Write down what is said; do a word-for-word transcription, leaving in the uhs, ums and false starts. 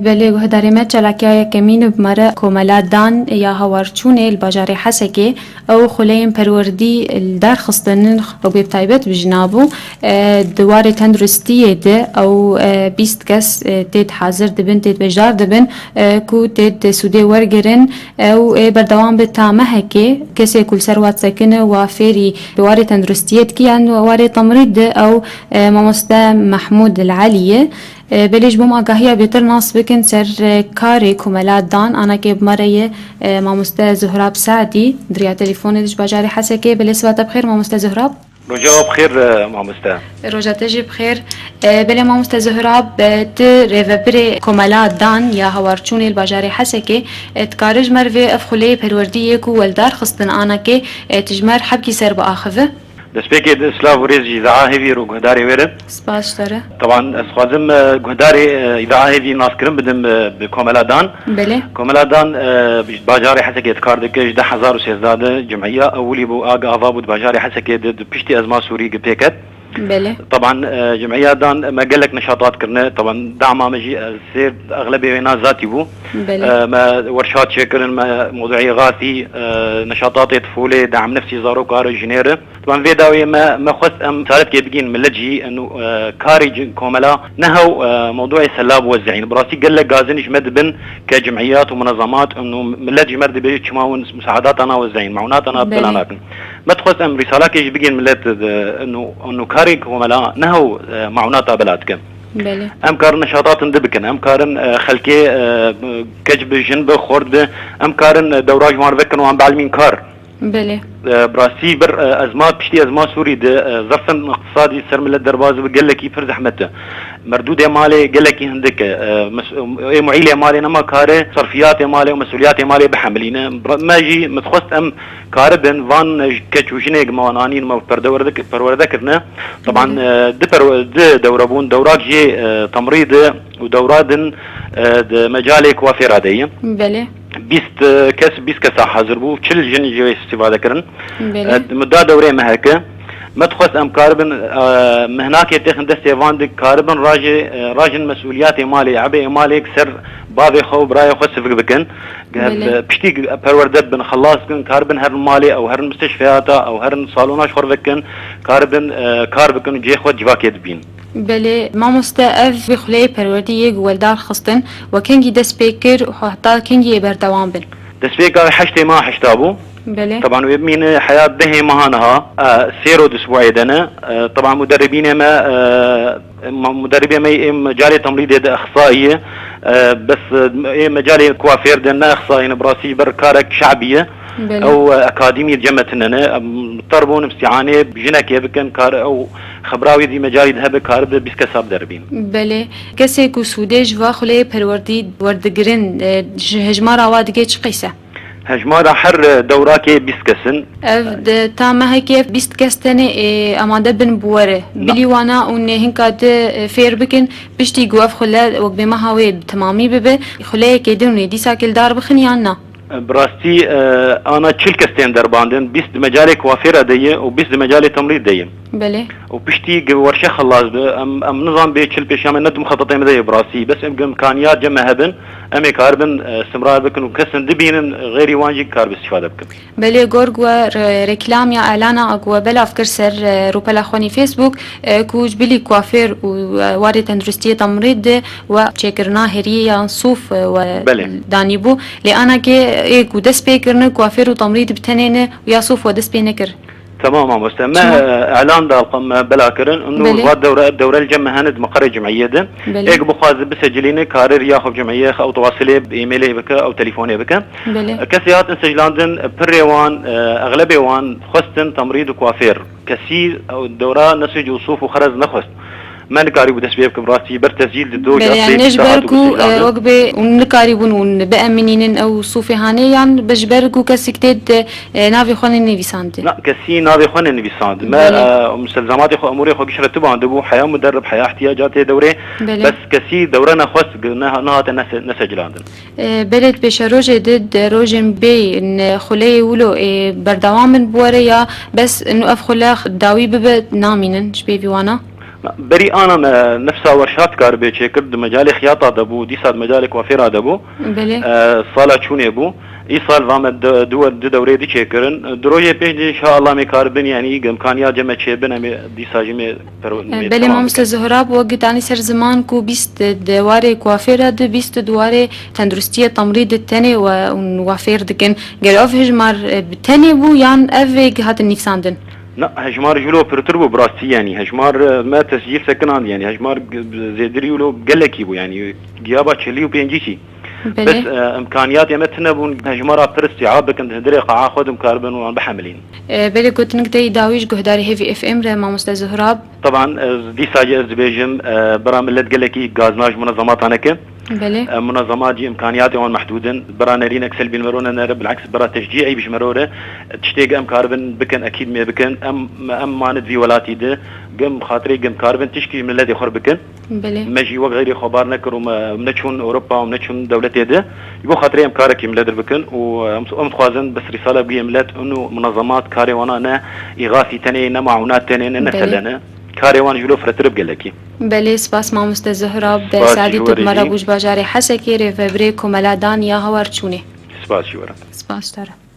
Belê guhdarê me, çalakiya yekemîn bi me re Komela Dan ya Hawarçûnê li bajarê Hesekê, ew xuleyên perwerdî li dar xistinin û bê taybet bi jina bû. E, di warê tenduristiyê de ew, e, bîst kes, e, têd hazir dibin, têd beşdar dibin, e, ku têd sûdê wergirin, e, û ê berdewam bi ta mehekê. Kesê ku li ser wat sekine wa fêrî bi warê tenduristiyê dike yan warê temrîd de ew, e, mamoste Mehmûd El Elî ye. E, belê ji bo em agahiya bêtir nas bikin ser, e, karê Komela Dan, anakê bi me re ye, e, mamoste Zuhrab Sadî, di riya telefonê de ji bajarê Hesekê. Belê siva te bi xêr mamoste Zuhrab. Roja we bi xêr, e, mamoste. Roja te jî bi xêr. E, belê mamoste Zuhrab, e, tu rêvebirê Komela Dan ya Hawarçûnê li bajarê Hesekê, e, dikare ji me re vê ev xuleyê perwerdî yê ku we li dar xistin anakê, e, tu ji me re hebkî ser biaxive? Destpêkê de silav û rêz ji îzaa hêvî û guhdarê wê re. Spas ji te re. Teban ez dixwazim, e, guhdarê, e, îzaa hêvî naskirin bidim, e, bi Komela Dan. Belê. Komela Dan, e, ji bajarê Hesekê dikar dike, ji du hezar û sêzdeh de cimhiya ewilî bû, a gi ava bû di bajarê Hesekê de, di piştî ezma Sûrî gi pê ket. Belê. Teban, e, cimhiya Dan me gelek neşatat kirine. Teban dama me jî, e, sêr exlebê wê na zatî bû. Belê. E, me werşat çêkirin, me mewduî xasî, e, neşatatê tifûlê, dam nefsî zarokar û jinê re. Teban vê dawiyê me, me xwest em risaletê bigîn millet jî, eno, e, karê ci-, Komela ne hew, e, mewduê sela biwezînin. Bi rastî gelek gazin ji me dibin ke cimhiyat û munezemat, eno millet ji me re dibêje çima hûn musaadata na wezînin, mewnata na Belê. Bila nakin. Me dixwest em risalakê jî bigîn millet, e, eno, eno karê Komela ne hew, e, mewnata bila dike. Belê. Em karin neşatat din bikin, em karin, e, xelkê, e, keç bi, jin bi, xort bi, em karin, e, dewra ji wan vekin û em bielmîn kar. Belê. E, bi rastî bir, e, ezma, piştî ezma Sûrî de, e, zerfên iqtisadî ser milet derbas bi gelekî pir zehmet e. Merdûdê malê gelekî hindik e. E, mes-, ê muîlê malê nema kare serfiyatê malê û mesûliyatê malê bihemilîne. Me jî min dixwest em karibin van keç û jinê me wan anîn me perde-, perwerde kirine. Teban, Belê. E, di perwe-, di dewre bûn, dewrak jê, e, temrî de û dewra din, e, di mecalê kuafêra de ye. Belê. Bîst, e, kes, bîst kesa hazir bû, çil jin jê wê îstîfade kirin. Belê. E, di muda dewrê meheke, me dixwest em karibin, e, mihnakê têxin destê van di karibin rajê, e, rajin mesûliyatê malê, ebê malê ser bavê xwe û birayê xwe sivik bikin. Belê. Piştî perwerde bin, xelas bin, karibin herin malê ew, herin mistişfeyata ew, herin salona ji xwe bikin, karibin, e, kar bikin û cihê xwe civakê dibîn. Belê, mamoste, ev vê xuleyê perwerdî yê ku we li dar xistin, we kengî dest pê kir û heta kengî yê berdewam bin? Destpêka heştê ma heşta bû. Belê. Teban wê bimîne heya dehê meha niha, e, sêro di sibûyê de ne. E, teban muderibînê me, e, ma-, muderibê me ê mecalê temrîdê de exsayî ye. E, bes, e, ê mecalê kuafêr de ne exsayî ne, bi rastî ber karek şe'bî ye. Belê. Ew, e, akademî cem me tune ne. Em, ter bûn, îstianê jinekê bikin, kar ew xebra wî di mecalî de hebe, karibe bîst kesa bideribîn. Belê. Kesê ku sûdê ji va xuleyê perwerdî werdigirin, e, ji hejmara wa digê çi qîse? Hejmara her, e, dewrakê bîst kes in. Ev de ta mehekê bîst kes tenê, e, amade bin bi we re. Na. Bilî wana û nêhinka de, e, fêr bikin, piştî ku ev xule wek bê meha wê bi temamî bibe, xuleyekê din wê dîsa kil dar bixin yan na? Bi rastî, e, ana çil kes tên derbandin, bîst di mecalê kuafêra de ye û bîst di mecalê temrîd de ye. Belê. Û piştî gi werşe xelas bi, em, em nizan bê çil pêşiya me ne di muxetetê me de ye bi rastî. Bes em gi imkaniyat cem me hebin, em ê karibin, e, istimrar bikin û kesin dibînin, xêrî wan jî karibin îstîfade bikin. Belê, gor ku we re-, reklam ya elana a ku we belav kir ser, e, rûpela xwe nî Facebook, e, ku ji bilî kuafêr û, e, warê tenduristiyê temrîd de we çêkirina heriyê yan sûf, e, we Belê. Danîbû. Lê anakê ê ku dest pê kirine kuafêr û temrîd bi tenê ne û ya sûf we dest pê nekir. Tamam mamoste. Me, Çima? E, elan da me bela kirin. Û Belê. Va dewre, dewre li cem me hene di meqerê cimiyê de. Belê. Ê ku bixwaze bisecilîne, kare riya xwe bi cimiyê ew tewasilê bi e-mailê bike, ew telefonê bike. Belê. Kesê hatin siclandin, pirê wan, e, exlebê wan xwestin temrîd û kuafêr. Kesî ew dewra nesîc û sûf û xerez nexwest. Me nikarîbû dest pê bike, bi rastî ber tescîl di do Belê, yani ne ji ber ku, e, wek bê hûn nikarîbûn hûn biemînînin ew sûfê hanê, yan be ji ber ku kesik tê de, e, navê xwe nenivîsandin? Na, kesî navê xwe nenivîsand. Me, Belê. E, mustelzematê xwe, emûrê xwe giş re tibandibû, heya muderrib, heya ihtiyacatê dewrê. Belê. Bes kesî dewre nexwest, ne, nehate nese-, nesecilandin. E, belê di pêşerojê de, di rojên bê, ne, xuleyê wilo, ê, berdewam bin bi we re ya bes ino ev xule dawî bibe namînin ji pêvî wana? Berî ana me nefsa werşa dikaribe çêkir, di mecalê xiyata de bû, dîsa di mecalê kuafêra de bû. Belê. E, sala çûnê bû. Îsal va me du, du, du dewrê di çêkirin. Di rojê pêş de înşallah me karibin, yanî imkaniya cem me çêbin, em ê dîsa jî me pero-, me Belê, temam mamoste bikin. Zuhrab, wek danî ser ziman ku bîst di warê kuafêra de, bîst di warê tenduristiyê temrî de tenê we hûn wafêr dikin. Gelo ev hejmar, e, bi tenê bû yan ev ê hatin nivîsandin? Na, hejmar ji lo pirtir bû, bi rastî, yanî hejmar, e, me tescîl sekinand, yanî hejmar g-, zêdirî wilo gelekî bû, yanî giyaba çelî û pêncî kî. Belê. Bes, e, imkaniyatê me tune bûn, hejmara pir istiab bikin, di hundirê qaa xwe de bikaribin wan bihemilîn. E, belê, gotinik te yî dawî ji guhdarê Hêvî F M re, mamoste Zuhrab. Teban, ez dîsa jî ez dibêjim, e, bira millet gelekî gazna ji munezematan heke. Belê. E, munezemat jî imkaniyatê wan mehdûd in. Bira nerînek selbî li me re ne, ne re, bileks bira teşcî'î ji me re re. Tiştê em karibin bikin, ekîd me bikin. Em, em mane di vî welatî de. Gim xatirê gim karibin tişkî miletê xwe bikin. Belê. Me jî wek xeyrê xwe bar nekir û me, em neçûn Ewropa û em neçûn dewletê de. Ji bo xatirê em karekî milet re bikin û em, em dixwazin bes rîsale bigihê milet û munezemat karê wana ne îxasî tenê, ne maûnat tenê, ne, ne Belê. Sele ne. Karê wan ji lo firehtir bi gelekî. Belê, spas mamoste Zuhrab, de Spas Sadî ji tu we re bi me re jî. Bû ji bajarê Hesekê, rêvebirê Komela Dan ya Hawarçûnê. Spas ji we re. Spas ji te re.